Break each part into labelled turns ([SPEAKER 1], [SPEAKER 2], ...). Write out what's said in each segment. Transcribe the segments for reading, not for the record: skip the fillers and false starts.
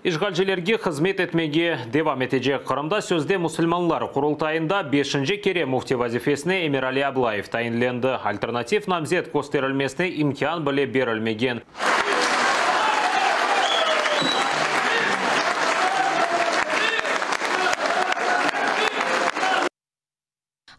[SPEAKER 1] İşğalcilerge hızmet etmege devam etecek. Qırımda sözde musulmanlar Qurultayında beşinci kere müfti vazifesine Emirali Ablayev tayinlendi. Alternativ namzet kösterilmesine imkân bile berilmegen.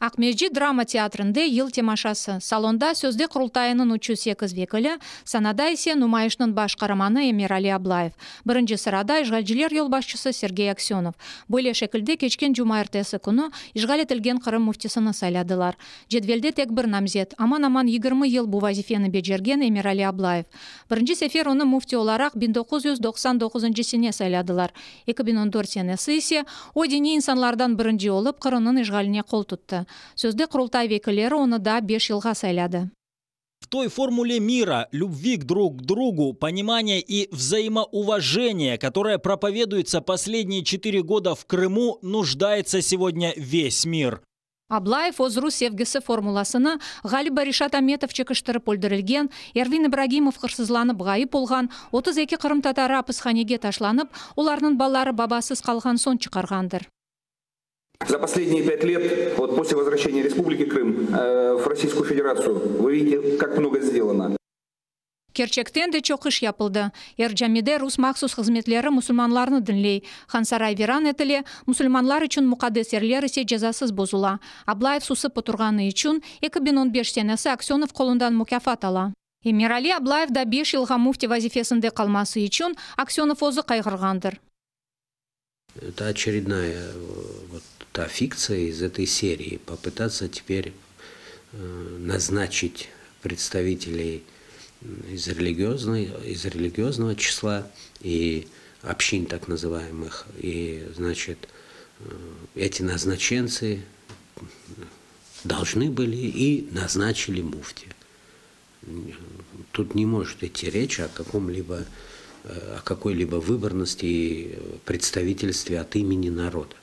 [SPEAKER 2] Aqmescit drama teatrinde yıl temaşası. Salonda sözde Qurultayınıñ 308 vekili, sanada ise numayışnıñ baş qaramanı Emirali Ablayev. Birinci sırada işğalciler yolbaşçısı Sergey Aksönov. Böyle şekilde keçken cumaertesi künü işğal etilgen Qırım müftisini sayladılar. Cedvelde tek bir namzet, aman-aman 20 yıl bu vazifeni becergen Emirali Ablayev. Birinci sefer onı müfti olaraq 1999 sene sayladılar. 2014 senesi ise o diniy insanlardan birinci olıp Qırımnıñ işğaline qol tuttı. Sözde Qurultay vekilleri onı daa 5 yılğa sayladı.
[SPEAKER 3] В той формуле мира, любви к друг другу, понимания и взаимоуважения, которая проповедуется последние 4 года в Крыму, нуждается сегодня весь мир.
[SPEAKER 2] Ablayev öz rus sevgisi formulasını ğaliba Reşat Ametov çekiştirip öldürilgen, Ervin İbragimov hırsızlanıp ğayıp olğan, 32 qırımtatarı apishanege taşlanıp, olarnıñ balaları babasız qalğan soñ çıqarğandır.
[SPEAKER 4] За последние 5 лет, вот после возвращения Республики Крым в Российскую Федерацию, вы видите, как много сделано.
[SPEAKER 2] Kerçekten de çoq iş yapıldı. Er camide rus mahsus hızmetleri musulmanlarnı diñley. Hansaray viran etile, musulmanlar içün muqaddes yerler ise cezasız bozula. Ablayev susıp oturğanı içün 2015 senesi Aksönov qolundan mukâfat ala. Emirali Ablayev da 5 yılğa müfti vazifesinde qalması içün Aksönov özü qayğırğandır.
[SPEAKER 5] Это очередная вот та фикция из этой серии. Попытаться теперь назначить представителей из религиозного числа и общин так называемых. И, значит, эти назначенцы должны были и назначили муфти. Тут не может идти речь о каком-либо о какой-либо выборности и представительстве от имени народа.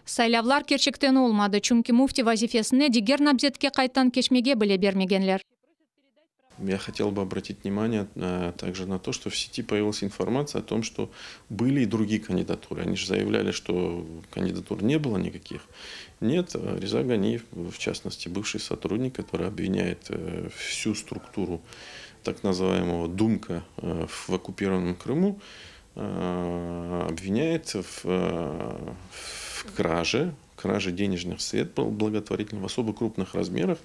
[SPEAKER 2] Saylavlar kerçekten olmadı, çünki müfti vazifesine diger namzetke qayttan keçmege bile bermegenler.
[SPEAKER 6] Я хотел бы обратить внимание также на то, что в сети появилась информация о том, что были и другие кандидатуры. Они же заявляли, что кандидатур не было никаких. Нет, Реза Ганиев, в частности, бывший сотрудник, который обвиняет всю структуру так называемого Думка в оккупированном Крыму, обвиняет в краже денежных средств благотворительных в особо крупных размерах.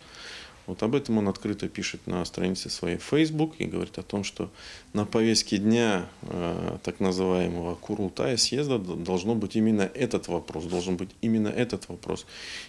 [SPEAKER 6] Вот об этом он открыто пишет на странице своей Facebook и говорит о том, что на повестке дня так называемого Курултая съезда должно быть именно этот вопрос, должен быть именно этот вопрос.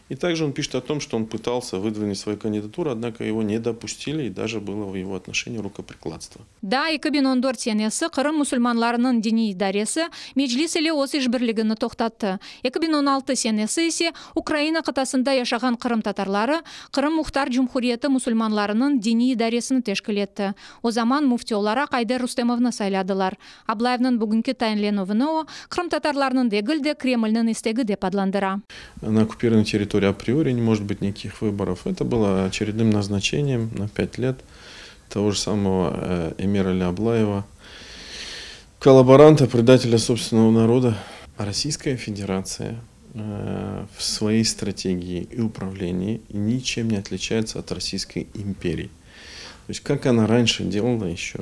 [SPEAKER 6] И также он пишет о том, что он пытался выдвинуть свою кандидатуру, однако его не допустили и даже было в его отношении рукоприкладство.
[SPEAKER 2] Daa 2014 senesi Qırım musulmanlarınıñ diniy idaresi Meclis ile öz işbirligini toqtattı. 2016 senesi ise Ukraina qıtasında yaşağan Qırım tatarları Qırım Muhtar Cumhuriyeti musulmanlarınıñ diniy idaresini teşkil etti. O zaman müfti olaraq Ayder Rustemovnı sayladılar. Ablayevniñ bugünki tayinlenüvini o, Qırım tatarlarınıñ degil de Kremlniñ istegi dep adlandıra.
[SPEAKER 6] На оккупированной территории априори не может быть никаких выборов. Это было очередным назначением на 5 лет того же самого Эмира Аблаева, коллаборанта, предателя собственного народа. Российская Федерация в своей стратегии и управлении ничем не отличается от Российской империи. То есть как она раньше делала еще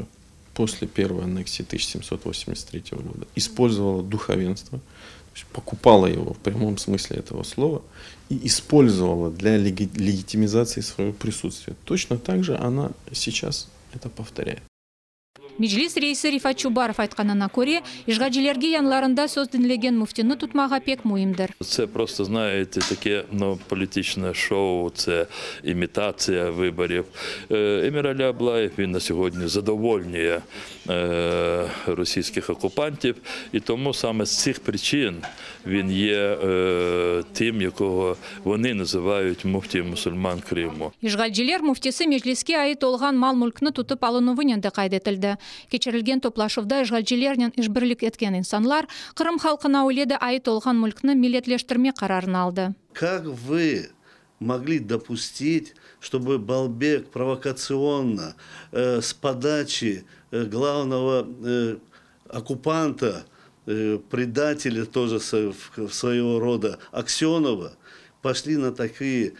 [SPEAKER 6] после первой аннексии 1783 года, использовала духовенство, то есть покупала его в прямом смысле этого слова и использовала для легитимизации своего присутствия. Точно так же она сейчас это повторяет.
[SPEAKER 2] Meclis reisi Refat Çubarov aytqanına köre, işğalcilerge yanlarında söz diñlegen müftini tutmağa pek müimdir.
[SPEAKER 7] Це просто, знаєте, таке ну, політичне шоу, це імітація виборів. Еміралі Аблаєв він на сьогодні задовольнює російських окупантів, і тому саме з цих причин він є тим, якого вони називають муфтієм мусульман Криму.
[SPEAKER 2] İşğalciler müftisi Mecliske ait olğan mal-mülkni tutıp alınuvınen de qayd etildi. Keçirilgen toplaşuvda işğalcilernen işbirlik etken insanlar Qırım halqına öyle de ait olğan mülkni milletleştirme qararını aldı.
[SPEAKER 8] Как вы могли допустить, чтобы Балбек провокационно с подачи главного Оккупанта, предателя тоже своего рода, Аксенова, пошли на такие,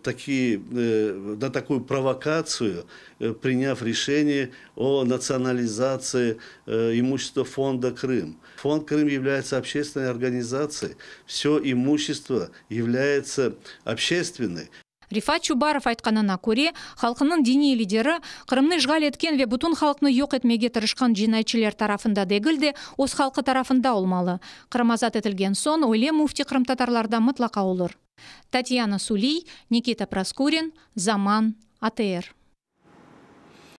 [SPEAKER 8] такие, на такую провокацию, приняв решение о национализации имущества фонда «Крым». Фонд «Крым» является общественной организацией. Все имущество является общественной.
[SPEAKER 2] Refat Çubarov aytqanına köre, halqınıñ diniy lideri Qırımnı işğal etken ve bütün halqnı yoq etmege tırışqan cinayetçiler tarafında degil de, öz halqı tarafında olmalı. Qırım azat etilgen soñ, öyle müfti qırımtatarlarda mıtlaqa olur. Tatyana Suliy, Nikita Proskurin, Zaman, ATR.